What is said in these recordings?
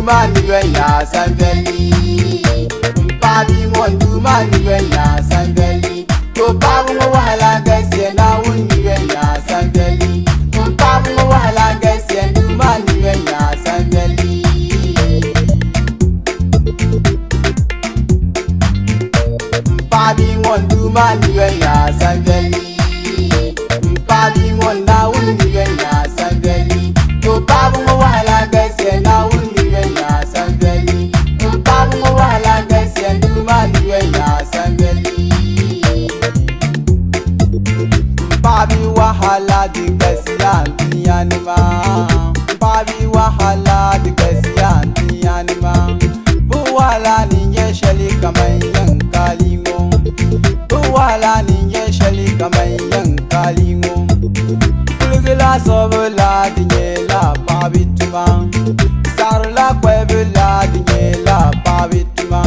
maa ni yoli yaa sanvɛlli. M paɣa bia ŋɔ n Duuma ni yoli yaa sanvɛlli. To paɣaba ŋɔ wahala galisiya Naawuni ni yoli yaa sanvɛlli. M paɣaba ŋɔ wahala galisiya n Duuma ni yoli yaa sanvɛlli. M paɣa bia ŋɔ n Duuma ni yoli yaa sanvɛlli. M paɣa bia ŋɔ Naawuni ni yoli yaa sanvɛlli. To paɣaba ŋɔ wahala galisiya Naawuni ni yoli yaa sanvɛlli. M paɣaba ŋɔ wahala galisiya n Duuma ni yoli yaa sanvɛlli. M paɣa bia wahala di galisiya n dunia nima. M paɣa bia wahala di galisiya n dunia nima. Bɛ wahala ni nyɛ shɛli kaman yankali ŋɔ. Bɛ wahala ni nyɛ shɛli kaman yankali ŋɔ. Kuligi la sɔbu la di nyɛla paɣaba tuma. Saɣiri la kpɛbu la di nyɛla paɣaba tuma.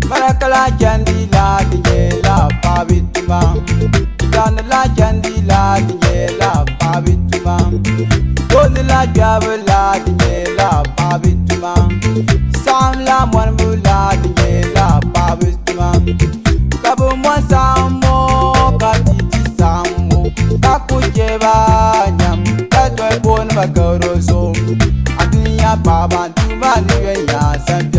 Maraka la chandi la di nyɛla paɣaba tuma. Daani la chandi la di nyɛla paɣaba tuma. Gooni la kpɛbu la di nyɛla paɣaba tuma. Saɣim la mɔnibu la di nyɛla paɣaba tuma. Ka bɛ mɔni saɣim ŋɔ ka ti ti saɣim ŋɔ ka ku chɛ ba nyam ka doli booni ba garo zuɣu. A dunia paɣaba n Duuma ni yoli yaa sanvɛlli.